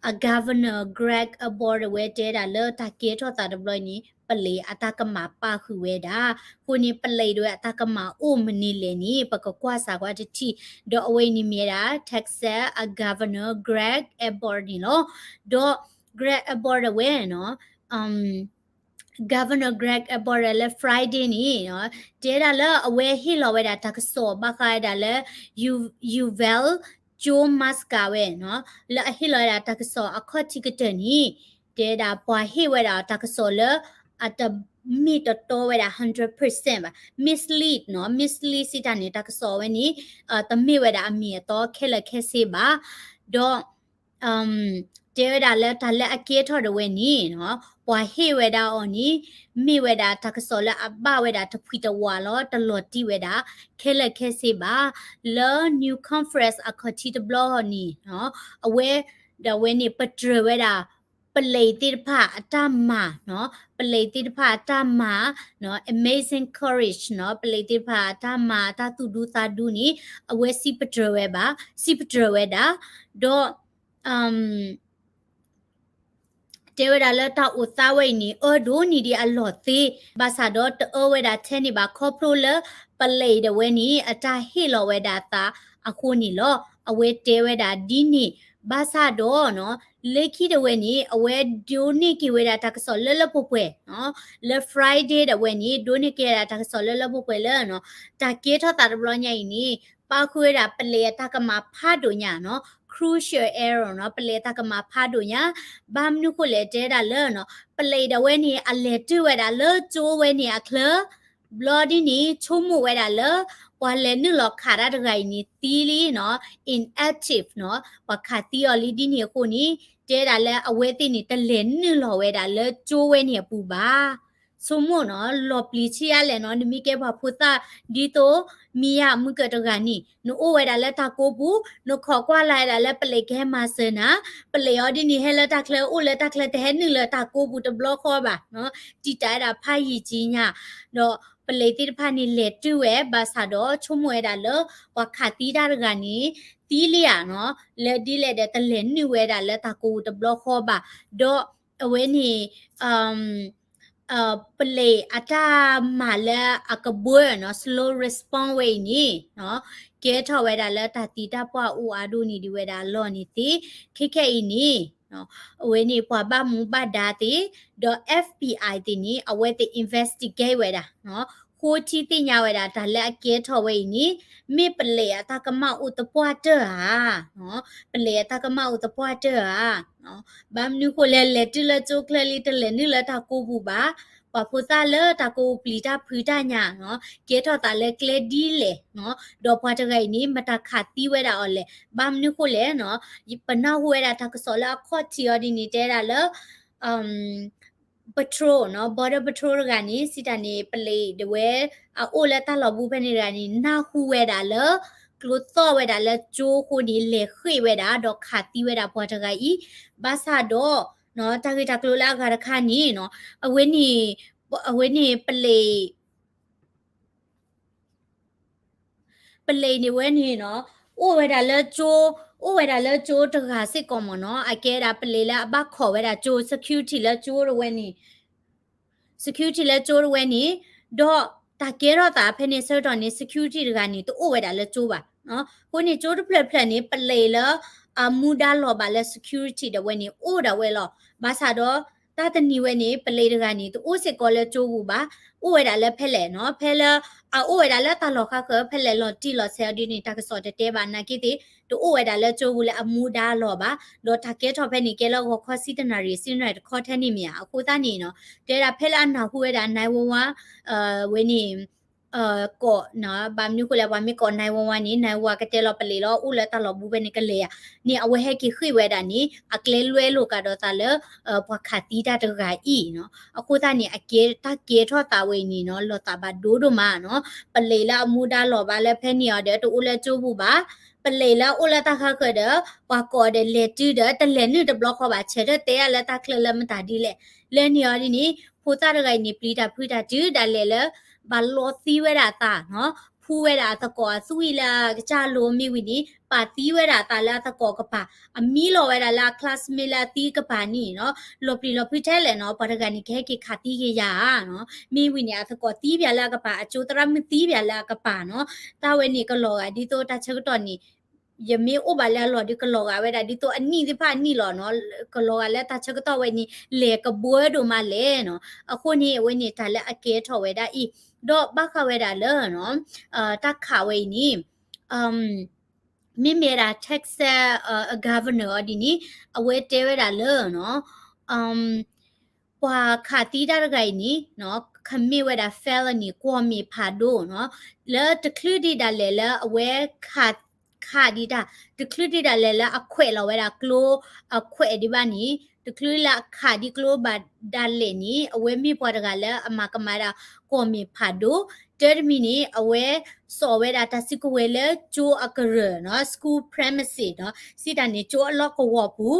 အ Governor Greg Abbott ဝဲတဲဒၣ်လၢတၢ်ကဲထီၣ်သးတဘျီအံၤန့ၣ် ပလံးအတၢ်ကမၤပာ်ဃုာ်ဝဲဒၣ်. အဃိန့ၣ် ပလံးဒၣ်ဝဲအတၢ်ကမၤအိၣ်မနုၤလဲၣ်န့ၣ် ပကကွၢ်စးကွၢ်တထံၣ်, ဒီးအဝဲအံၤန့ၣ်မ့ၢ်ဝဲဒၣ် Texas အ Governor Greg Abbott န့ၣ်လီၤ. ဒီး Greg Abbott ဒၣ်ဝဲနီၤ Governor Greg Abbott လၢ Friday န့ၣ် တဲဒၣ်လၢအဝဲဟ့ၣ်လီၤဝဲဒၣ်တၢ်ကစီၣ်ဘၣ်ဃးဝဲဒၣ်လၢ Uvalde ကၠိ Moscow ဝဲနီၤ လၢအဟ့ၣ်လီၤဝဲဒၣ်တၢ်ကစီၣ်အခီၣ်ထံးကတၢၢ်န့ၣ် တဲဒၣ်ပှၤဟ့ၣ်ဝဲဒၣ်တၢ်ကစီၣ်လၢ အတမ့ၢ်တတီဝဲဒၣ် hundred percent ဘၣ်, mislead နီၤ mislead စံးတၢ်န့ၣ် တၢ်ကစီၣ်ဝဲန့ၣ် တမ့ၢ်ဝဲဒၣ်အမ့ၢ်အတီခဲလၢာ်ခဲဆ့ဘၣ်. ဒီး တဲဝဲဒၣ်လၢတၢ်လၢအကဲထီၣ်ဒၣ်ဝဲန့ၣ် ပှၤဟ့ၣ်ဝဲဒၣ်အီၤန့ၣ် မ့ၢ်ဝဲဒၣ်တၢ်ကစီၣ်လၢအဘၣ်ဝဲဒၣ်တဖှံတဝးလီၤ တလီၤတံၢ်ဝဲဒၣ် ခဲလၢာ်ခဲဆ့ဘၣ်. လၢ news conference အခီၣ်ထံးတဘျီန့ၣ် အဝဲ ဒၣ်ဝဲန့ၣ် ပတြၢၤဝဲဒၣ် ပလံးသ့ၣ်တဖၣ်အတၢ်မၤ ပလံးသ့ၣ်တဖၣ်အတၢ်မၤ amazing courage နီၤ ပလံးသ့ၣ်တဖၣ်အတၢ်မၤအတၢ်သူၣ်ဒူသးဒူန့ၣ် အဝဲစံးပတြၢၤဝဲဘၣ်, စံးပတြၢၤဝဲဒၣ်, ဒီး တဲဝဲဒၣ်လၢတၢ်အိၣ်သးဝဲအံၤန့ၣ် အၢဒိၣ်န့ၢ်ဒံးအလီၢ်သ့, ဘၣ်ဆၣ်ဒီးတအၢဝဲဒၣ်ထဲန့ၣ်ဘၣ် ခီဖျိလၢ ပလံးဒၣ်ဝဲန့ၣ် အတၢ်ဟ့ၣ်လီၤဝဲဒၣ်သးအဃိန့ၣ်လီၤ. အဝဲတဲဝဲဒၣ်ဒ်န့ၣ်, ဘၣ်ဆၣ်ဒီး လၢခံဒၣ်ဝဲန့ၣ် အဝဲဒိးန့ၢ်က့ၤဝဲဒၣ်တၢ်ကစီၣ်လၢလၢပှဲၤပှဲၤ, လၢ Friday ဒၣ်ဝဲန့ၣ် ဒိးန့ၢ်က့ၤဝဲဒၣ်တၢ်ကစီၣ်လၢလၢပှဲၤပှဲၤလၢ တၢ်ကဲထီၣ်သးတဘျီညါအံၤန့ၣ် ပာ်ဃုာ်ဝဲဒၣ်ပလံးအတၢ်ကမၤဖးဒိၣ်ညါနီၤ crucial error နီၤ ပလံးအတၢ်ကမၤဖးဒိၣ်ညါ, ဘၣ်မနုၤဃိလဲၣ်တဲဒၣ်လၢ ပလံးဒၣ်ဝဲန့ၣ် အလဲၤတၢၢ်ဝဲဒၣ်လၢကၠိဝဲန့ၣ်အချၢ ဘျီဒ်န့ၣ် ဆိကမိၣ်ဝဲဒၣ်လၢ ပှၤလဲၤနုာ်လီၤခးတၢ်တဂၤအံၤန့ၣ်သံလံနီၤ inactive နီၤ ပှၤခးသံအီၤလံဒ်န့ၣ်အဃိန့ၣ် တဲဒၣ်လၢအဝဲသ့ၣ်န့ၣ် တလဲၤနုာ်လီၤဝဲဒၣ်လၢကၠိဝဲန့ၣ်အပူၤဘၣ်. ဆိကမိၣ်နီၤ လီၤပျံၤဆံးအါလဲၣ်နီၤ နမ့ၢ်ကဲပှၤဖိသၣ်ဒ်သိး မံယါမုၢ်ကၢၢ်တဂၤန့ၣ် နအိၣ်ဝဲဒၣ်လၢတၢ်ကိးပူၤ နခိးကွၢ်လၢ်ဝဲဒၣ်လၢပလံးကဟဲမၤစၢၤနၤ, ပလံးအီၤဒ်န့ၣ် ဟဲလၢတၢ်ချၢအိၣ်လၢတၢ်ချၢတဟဲနုာ်လၢတၢ်ကိးပူၤတဘျီဃီဘၣ်နီၤ တံာ်တာ်ဝဲဒၣ်ဖးယံာ်ကံညါ, ဒီးပလံးသ့ၣ်တဖၣ်န့ၣ် လဲၤတၢၢ်ဝဲ ဘၣ်ဆၣ်ဒီးဆိကမိၣ်ဝဲဒၣ်လၢ ပှၤခးသံတၢ်တဂၤန့ၣ် သံလံဧါနီၤ လၢဒ်လဲၣ်ဒီး တလဲၤနုာ်ဝဲဒၣ်လၢတၢ်ကိးပူၤတဘျီဃီဘၣ်, ဒီးအဝဲန့ၣ် ပလံးအတၢ်မၤလၢအကဘှၢနီၤ slow response ဝဲအံၤန့ၣ် ကဲထီၣ်ဝဲဒၣ်လၢတၢ်သံတၢ်ပှၢ်အိၣ်အါဒိၣ်န့ၢ်ဒံးဝဲဒၣ်အလီၢ်န့ၣ်သ့, ခဲခဲအံၤန့ၣ် အဝဲန့ၣ် ပှၤဘၣ်မူဘၣ်ဒါသ့ၣ် ဒီး FBI သ့ၣ်န့ၣ် အဝဲသ့ၣ် investigate ဝဲဒၣ် ဃိထံသ့ၣ်ညါဝဲဒၣ် တၢ်လၢအကဲထီၣ်ဝဲအံၤန့ၣ် မ့ၢ်ပလံးအတၢ်ကမၣ်အိၣ်သပှၢ်တၢၢ်ဧါ, ပလံးအတၢ်ကမၣ်အိၣ်သပှၢ်တၢၢ်ဧါ, ဘၣ်မနုၤဃိလဲၣ် လဲၤတုၤလၢကၠိချၢလံ တလဲၤနုာ်လၢတၢ်ကိးပူၤဘၣ်, ပှၤဖိသၣ်လၢတၢ်ကိးပူၤပျံၤတၢ်ဖုးတၢ်ညါနီၤ ကဲထီၣ်သးလၢကျဲဒ်လဲၣ်နီၤ ဒီးပှၤတဂၤအံၤန့ၣ် မတၤခးသံဝဲဒၣ်အီၤလဲၣ်, ဘၣ်မနုၤဃိလဲၣ်နီၤ ပနၢ်ဟူဝဲဒၣ်တၢ်ကစီၣ်လၢအခီၣ်ထံးအီၤဒ်န့ၣ် တဲဒၣ်လၢ patrol နီၤ border patrol တဂၤန့ၣ် စံးတၢ်န့ၣ် ပလံးဒၣ်ဝဲ အအိၣ်လၢတၢ်လီၢ်ဘူးဖဲန့ၣ်တဂၤန့ၣ် နၢ်ဟူဝဲဒၣ်လၢ ကျိသီၣ်ဝဲဒၣ်လၢကၠိအဃိန့ၣ် လဲၤဃ့ၢ်ဝဲဒၣ် ဒီးခးသံဝဲဒၣ်ပှၤတဂၤအံၤ, ဘၣ်ဆၣ်ဒီး တၢ်ဂ့ၢ်တၢ်ကျိၤလၢအဂၤတခါန့ၣ်နီၤ အဝဲန့ၣ် အဝဲန့ၣ်ပလံး ပလံးန့ၣ်ဝဲန့ၣ်နီၤ အိၣ်ဝဲဒၣ်လၢကၠိ, အိၣ်ဝဲဒၣ်လၢကၠိတဂၤစ့ၢ်ကီးမ့ၢ်နီၤ အကဲဒၣ်ပလံးလၢအဘၣ်ခိးဝဲဒၣ်ကၠိ security လၢကၠိတဝဲန့ၣ် security လၢကၠိတဝဲန့ၣ်, ဒီးတၢ်ကဲထီၣ်သးဖဲန့ၣ်ဆၢကတီၢ်န့ၣ် security တဂၤန့ၣ် တအိၣ်ဝဲဒၣ်လၢကၠိဘၣ်. အဃိန့ၣ်ကၠိတဖျၢၣ်ဖျၢၣ်န့ၣ် ပလံးလၢ အမူဒါလီၤဘၣ်လၢ security ဒၣ်ဝဲန့ၣ် အိၣ်ဒၣ်ဝဲလီၤ. ဘၣ်ဆၣ်ဒီး တၢ်တနံၤဝဲန့ၣ် ပလံးတဂၤန့ၣ် တအိၣ်စ့ၢ်ကီးလၢကၠိပူၤဘၣ်. အိၣ်ဝဲဒၣ်လၢဖဲလဲၣ်နီၤ, ဖဲလၢ အအိၣ်ဝဲဒၣ်လၢတၢ်လီၢ်ဃါဃၢၤ ဖဲလဲၣ်လီၤတံၢ်လီၤဆဲးအီၤဒ်န့ၣ် တၢ်ကစီၣ်တတဲဘၣ် နာ်က့သ့ၣ် တအိၣ်ဝဲဒၣ်လၢကၠိပူၤလၢအမူဒါလီၤဘၣ်. ဒီးတၢ်ကဲထီၣ်ဖဲန့ၣ် ကဲလၢဂီၤခီဆံတနၣ်ရံၣ် ဆံတနၣ်ရံၣ်တခီထဲန့ၣ်မ့ၢ်ဧါ. အဃိသတးန့ၣ်နီၤ တဲဒၣ်ဖဲလၢအနၢ်ဟူဝဲဒၣ် nine one one ဝဲန့ၣ် ကိး ဘၣ်မနုၤဃိလဲၣ် ပှၤမ့ၢ်ကိး nine one one န့ၣ် nine one one ကတဲလီၤ ပလံးလီၤ အိၣ်လၢတၢ်လီၢ်ဘူးဖဲန့ၣ်ကလဲၤဧါန့ၣ် အဝဲဟဲက့ၤဃ့ၢ်ဝဲဒၣ်န့ၣ် အကျဲလွဲလိာ်ကဒီးသးလၢ ပှၤခးသံတၢ်တဂၤအံၤနီၤ. အဃိသတးန့ၣ် အကဲ တၢ်ကဲထီၣ်သးဝဲအံၤန့ၣ်နီၤ လီၤသးဘၣ်ဒိဒိၣ်မးနီၤ. ပလံးလၢအမူဒါလီၤဘၣ်လၢဖဲန့ၣ်အီၤဒီး တအိၣ်လၢကၠိပူၤဘၣ်. ပလံးလၢအအိၣ်လၢတၢ်ဃၣ်ဃၢၤဒီး ပှၤကိးဒီးလဲၤတုၤဒီး တလဲၤနုာ်တဘျီဃီဘၣ် ဆဲးထၢၣ်တဲအါလၢတၢ်ချၢလၢမတၤဒ်လဲၣ်. လၢန့ၣ်အီၤဒ်န့ၣ် ဖိသၣ်တဂၤအံၤန့ၣ် ပျံၤတၢ်ဖုးတၢ်တုၤဒၣ်လဲာ်လၢ ဘၣ်လီသံဝဲဒၣ်အသးနီၤ, ဖူဝဲဒၣ်အသကိးအသွံၣ်လၢအကစၢ်လိၤမ့ၢ်ဝံၤန့ၣ် ပာ်သံဝဲဒၣ်အသးလၢအသကိးကပၤ, အမံလီၤဝဲဒၣ်လၢအ classmate လၢအသံကပၤန့ၣ်နီၤ, လီၤပျံၤလီၤဖုးထဲလဲၣ်နီၤ, ပှၤတဂၤန့ၣ် ကဟဲက့ၤခးသံက့ၤယၤဧါနီၤ, မ့ၢ်ဝံၤန့ၣ် အသကိးသံပၠးလၢအကပၤ, အကၠိသရၣ်မုၣ်သံပၠးလၢအကပၤနီၤ, တၢ်ဝဲန့ၣ်ကလီၤဂာ်ဒ်သိးတၢ်ဆၢကတီၢ်န့ၣ် ယမ့ၢ်အိၣ်ဘၣ်လၢအလီၢ်ဒီး ကလီၤဂာ်ဝဲဒၣ်ဒ်သိးအနံၣ်သ့ၣ်တဖၣ်အနံၣ်လီၤနီၤ, ကလီၤဂာ်လၢတၢ်ဆၢကတီၢ်ဝဲန့ၣ် လဲၤကဘှၢဒိၣ်မးလဲၣ်နီၤ, အဃိန့ၣ် အဝဲန့ၣ်တၢ်လၢအကဲထီၣ်ဝဲဒၣ်အံၤ, ဒီးဘၣ်ဃးဝဲဒၣ်လၢ တၢ်ခးဝဲအံၤန့ၣ် မ့မ့ၢ်ဝဲဒၣ် Texas governor အီၤဒ်န့ၣ် အဝဲတဲဝဲဒၣ်လၢ ပှၤခးသံတၢ်တဂၤအံၤန့ၣ် commit ဝဲဒၣ် felony ကွီၢ်မ့ၢ်ဖးဒိၣ်နီၤ, လၢတချုးဒံးဒၣ်လဲာ်လၢအဝဲခး ခးဒံးတၢ်, တချုးဒံးဒၣ်လဲာ်လၢအခွဲးလီၤဝဲဒၣ်ကျိ အခွဲးဒံးဘၣ်န့ၣ်, တချုးလၢအခးဒံးကျိဘၣ်ဒၣ်လဲာ်န့ၣ် အဝဲမ့ၢ်ပှၤတဂၤလၢအမၤကမၣ်ဒၣ်ကွီၢ်မ့ၢ်ဖးဒိၣ်, တၢ်တမံၤန့ၣ် အဝဲစိာ်ဝဲဒၣ်တၢ်စုကဝဲၤလၢကၠိအကရၢၢ်နီၤ, school premises နီၤ, စံးတၢ်န့ၣ် ကၠိအလီၢ်ကဝီၤပူၤ,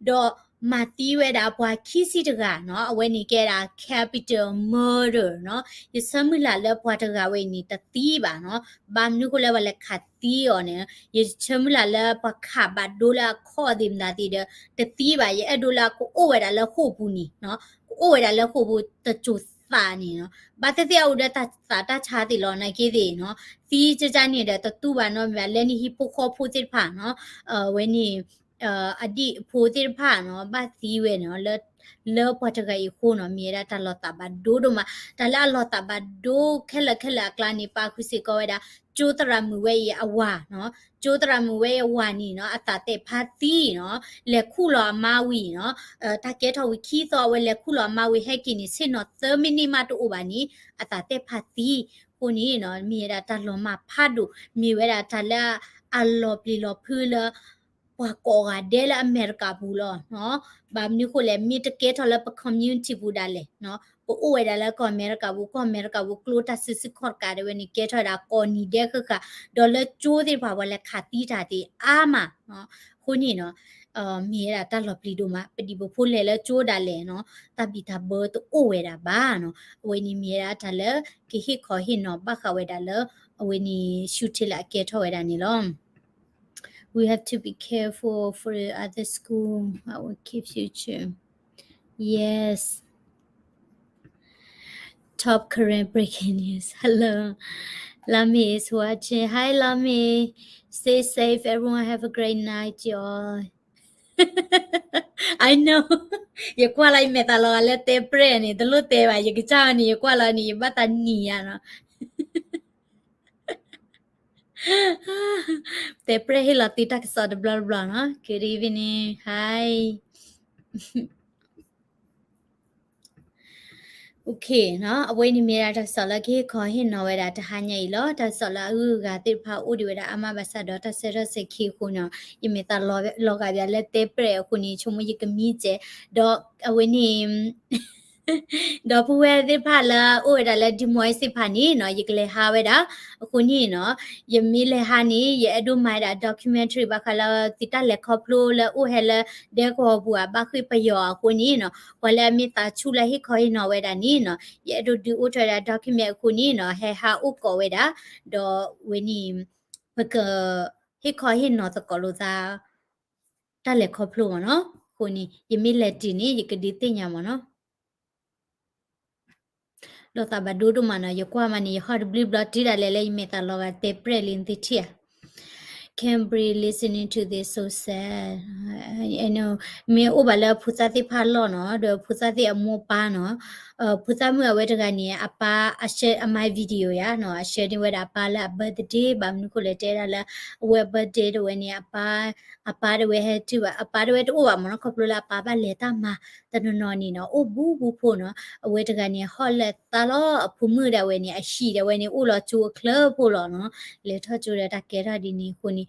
ဒီးမၤသံဝဲဒၣ်ပှၤခံဆံတဂၤနီၤ, အဝဲန့ၣ်ကဲဒၣ် capital murder နီၤ, ယဆၢမုၢ်လၢ်လၢပှၤတဂၤဝဲအံၤန့ၣ် တသံဘၣ်နီၤ, ဘၣ်မနုၤဃိလၢပှၤလဲၤခးသံအီၤန့ၣ်, ယဆၢမုၢ်လၢ်လၢပှၤခးဘၣ်ဒိလၢအခီၣ်သ့ၣ်မတၤသ့ၣ်ဒီး တသံဘၣ်, ယအဲၣ်ဒိးလၢကအိၣ်ဝဲဒၣ်လၢဃိာ်ပူၤန့ၣ်နီၤ, ကအိၣ်ဝဲဒၣ်လၢဃိာ်ပူၤတစိၤသးန့ၣ်နီၤ, ဘၣ်သ့ၣ်သ့ၣ်အအိၣ်ဒီးတၢ်သးတၢ်ဆါသ့ၣ်လီၤ, နာ်က့သ့ၣ်နီၤ, သံကကန့ၣ်ဒီးတတူၢ်ဘၣ်နီတမံၤဘၣ်, လၢနဟံၣ်ဖိဃီဖိသ့ၣ်တဖၣ်နီၤ, ဝဲန့ၣ် အဒံၣ်အဖိသ့ၣ်တဖၣ်နီၤ, ဘၣ်သံဝဲနီၤ, လၢပှၤတဂၤအံၤအဃိနီၤ, မ့ၢ်ဝဲဒၣ်တၢ်လီၤသးဘၣ်ဒိဒိၣ်မး, တၢ်လၢအလီၤသးဘၣ်ဒိခဲလၢာ်ခဲလၢာ်အကျါန့ၣ် ပာ်ဃုာ်စ့ၢ်ကီးဝဲဒၣ် ကၠိသရၣ်မုၣ်ဝဲအံၤအဝၤနီၤ, ကၠိသရၣ်မုၣ်ဝဲအံၤအဝၤန့ၣ်နီၤ, အသးသဲးဖးသံနီၤ, လဲၤခူၣ်လီၤအမါဝံၤနီၤ, တၢ်ကဲထီၣ်ဝံၤခံသီ အဝဲလဲၤခူၣ်လီၤအမါဝံၤ ဟဲက့ၤန့ၣ် ဆ့ၣ်နီၤသၢမံးနံးမးတအိၣ်ဘၣ်န့ၣ် အသးသဲးဖးသံ, အဃိန့ၣ်နီၤ, မ့ၢ်ဝဲဒၣ်တၢ်လီၤမၢ်ဖးဒိၣ်, မ့ၢ်ဝဲဒၣ်တၢ်လၢအလီၤပျံၤလီၤဖုးလၢ ပှၤကိးဂၤဒဲးလၢအမဲရကၤပူၤလီၤနီၤ, ဘၣ်မနုၤဃိလဲၣ်, မ့ၢ်တကဲထီၣ်လၢပ community ပူၤဒၣ်လဲာ်နီၤ, ပအိၣ်ဝဲဒၣ်လၢကီၢ်အမဲရကၤပူၤ, ကီၢ်အမဲရကၤပူၤ ကျိတၢ်စုဆူၣ်ခီၣ်တကးဒဲးဝဲန့ၣ် ကဲထီၣ်ဝဲဒၣ်ကိးနံၤဒဲးဃၣ်ဃၣ်, ဒီးလၢကၠိသ့ၣ်တဖၣ် ပှၤလဲၤခးသံတၢ်သ့ၣ်အါမးနီၤ, အဃိန့ၣ်နီၤ မ့ၢ်ဝဲဒၣ်တၢ်လီၤပျံၤဒိၣ်မး, ပဒံၣ်ပဖိလဲၤလၢကၠိဒၣ်လဲာ်နီၤ, တၢ်ဘံၣ်တၢ်ဘၢတအိၣ်ဝဲဒၣ်ဘၣ်နီၤ, အဝဲန့ၣ်မ့ၢ်ဝဲဒၣ်တၢ်လၢ ကဟ့ၣ်ခီဟ့ၣ်နီၤဘၣ်ဃးဝဲဒၣ်လၢ အဝဲန့ၣ် shooting လၢအကဲထီၣ်ဝဲဒၣ်န့ၣ်လီၤ. We have to be careful for the other school, our kid future. Yes. Top Karen breaking news. Hello. Lami is watching. Hi, Lami. Stay safe. Everyone have a great night, y'all. I know. ယကွၢ်လီၤ ယမဲာ်သးလီၤဂာ်လၢတဲပြဲၣ်န့ၣ် တလိၣ်တဲဘၣ်, ယကစၢ်န့ၣ် ယကွၢ်လီၤန့ၣ် ယဘၣ်သးနံၤယၤနီၤ. တဲပြဲၣ်ဟ့ၣ်လီၤသုတၢ်ကစီၣ်တဘျီတဘျီနီၤ. Good evening. Hi. Okay နီၤ, အဝဲန့ၣ်မ့ၢ်ဒၣ်တၢ်ကစီၣ်လၢကဟ့ၣ်ခီဟ့ၣ်နီၤဝဲဒၣ်တဟါညါအံၤလီၤ. တၢ်ကစီၣ်လၢအဂုၤအဂၤသ့ၣ်တဖၣ်အိၣ်ဒံးဝဲဒၣ်အါမးဘၣ်ဆၣ်ဒီး တၢ်ဆၢထၢၣ်ဆဲးခံအဃိနီၤ, ယမဲာ်သးလီၤဂာ်ဘၣ်လၢတဲပြဲၣ်အဃိန့ၣ် ဆိကမိၣ်ယကမံစဲး, ဒီးအဝဲန့ၣ် ဒီပုၢ်ဝဲၢ်သ့ၣ်တဖၣ်လၢအိၣ်ဝဲဒၣ်လၢ Des Moines သ့ၣ်တဖၣ်န့ၣ်နီၤ, ယကလဲၤဟးဝဲဒၣ်, အဃိန့ၣ်နီၤ, ယမ့ၢ်လဲၤဟးန့ၣ် ယအဲၣ်ဒိးမၤဝဲဒၣ် documentary ဘၣ်ဃးလၢသုတၢ်လဲၤခီဖျိလၢအိၣ်ဟဲလၢဒဲကဝီၤပူၤဧါ, ဘၣ်ဃ့ၢ်ပယီၤအဃိန့ၣ်နီၤ, ပှၤလၢအမ့ၢ်သးဆူၣ်လၢဟ့ၣ်ခီဟ့ၣ်နီၤဝဲဒၣ်န့ၣ်နီၤ, ယအဲၣ်ဒိးဒုးအိၣ်ထီၣ်ဝဲဒၣ် document အဃိန့ၣ်နီၤ, ဟဲဟးအိၣ်ကိးဝဲဒၣ်, ဒီးဝဲန့ၣ် ပကဟ့ၣ်ခီဟ့ၣ်နီၤသကိးလိာ်သး တၢ်လဲၤခီဖျိမ့ၢ်နီၤ, အဃိန့ၣ် ယမ့ၢ်လဲၤတုၤန့ၣ် ယကဒုးသ့ၣ်ညါမ့ၢ်နီၤ. လီၤသးဘၣ်ဒိဒိၣ်မးနီၤ, ယကွၢ်မးန့ၣ် ယဟီၣ်တဘျုးဘျီတုၤဒၣ်လဲာ်လၢယမဲာ်သးလီၤဂာ်တဲပြဲၣ်လံနသုထံၣ်ဧါ. Cambry listening to this so sad. I know. မ့ၢ်အိၣ်ဘၣ်လၢအဖိသၣ်သ့ၣ်တဖၣ်အလီၢ်နီၤ, ဒီးဖိသၣ်သ့ၣ်အမိၢ်အပၢ်နီၤ, ဖိသၣ်မုၣ်အဝဲတဂၤန့ၣ် အပၢ်အ share အ my video ယါနီၤ, အ share န့ၢ်ဝဲဒၣ်အပၢ်လၢအ birthday ဘၣ်မနုၤဃိလဲၣ် တဲဒၣ်လၢ အဝဲအ birthday တဝဲန့ၣ် အပၢ် အပၢ်တဝဲဟဲတုၤဘၣ်, အပၢ်တဝဲတအိၣ်ဘၣ်မ့ၢ်နီၤ, ခီဖျိလၢအပၢ်ဘၣ်လဲၤတၢ်မၤ တနီၤနီၤန့ၣ်နီၤ အိၣ်ဘူးဘူးဖိနီၤ, အဝဲတဂၤန့ၣ် ဟီၣ်လၢသးလီၤ အဖိမုၣ်ဒၣ်ဝဲန့ၣ် အဟံၣ်ဒၣ်ဝဲန့ၣ် အိၣ်လီၤကၠိအချၢဖိလီၤနီၤ, လဲၤထီၣ်ကၠိဒီးတၢ်ကဲထီၣ်ဒ်န့ၣ်အဃိန့ၣ်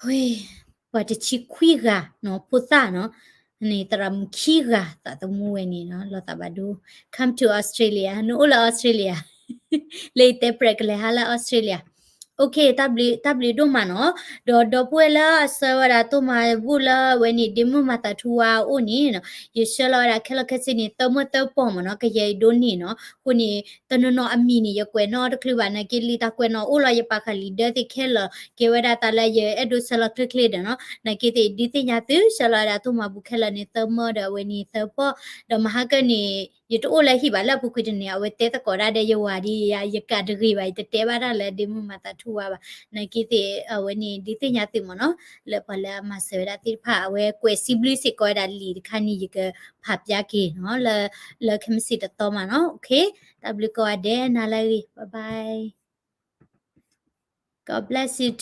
ဝဲ ပှၤတဆံခွံဂၤနီၤ ဖိသၣ်နီၤ, န့ၣ် သရၣ်မုၣ်ခံဂၤ သးသမူဝဲန့ၣ်နီၤ လီၤသးဘၣ်ဒိ come to Australia နအိၣ်လၢ Australia လၢယတဲပြဲးကလဲၤဟါလၢ Australia, OK တၢ်ဘျုး တၢ်ဘျုးဒိၣ်မးနီၤ, ဒီးဒီပုၢ်ဝဲၢ်လၢအဆှၢဝဲဒၣ်တိၢ်မၤဘူၣ်လၢအဝဲန့ၣ် ဒ့မုၣ်မၤသးထူဝါအအိၣ်န့ၣ်နီၤ, ယဆှၢလီၤဝဲဒၣ်ခဲလၢာ်ခဲဆ့န့ၣ် သၢမၢၢ်သၢပီၢ်မ့ၢ်နီၤ, ကယဲၢ်အံၤဒိၣ်န့ၣ်နီၤ, အဃိန့ၣ် တနီၤနီၤအမံၤန့ၣ် ယကွဲးနီၣ်တချုးဘၣ် နာ်က့လံာ်တၢ်ကွဲးနီၣ်အိၣ်လီၤ ယပာ်ဃာ်လံာ်ဒၢသ့ၣ်ခဲလၢာ် ကဲဝဲဒၣ်သးလၢယအဲၣ်ဒိးဆှၢလီၤချ့ချ့ဒီးနီၤ, နာ်က့သ့ၣ်ဒုးသ့ၣ်ညါသု ဆှၢလီၤဝဲဒၣ်တိၢ်မၤဘူၣ်ခဲလၢာ်န့ၣ် သၢမၢၢ်ဒီးအဝဲန့ၣ်သၢပီၢ်, ဒီးမဟါကၢန့ၣ် ယတအိၣ်လၢဟံၣ်ဘၣ်လၢအပူၤကွံာ်တနံၤ အဝဲတဲသကိးဒၣ်ဒီးယဝၤဒ်ယၤ ယကးတဂ့ၤဘၣ် ယတတဲဘၣ်တၢ်လၢဒ့မုၣ်မၤသးထူဝါဘၣ်, နာ်က့သ့ၣ်အဝဲန့ၣ်ဒုးသ့ၣ်ညါသုမ့ၢ်နီၤ, လၢပှၤလၢအမၤစၢၤဝဲဒၣ်သ့ၣ်တဖၣ် အဝဲကွဲးစံးဘျုးစ့ၢ်ကီးဝဲဒၣ်လံာ်တခါန့ၣ် ယကဖးပျါက့ၤနီၤ, လၢ လၢခံမုၢ်ဆ့ၣ်တသီမးနီၤ, OK တၢ်ဘျုးကိးဂၤဒဲး နၤလၢအဂ့ၤ bye bye, God bless you too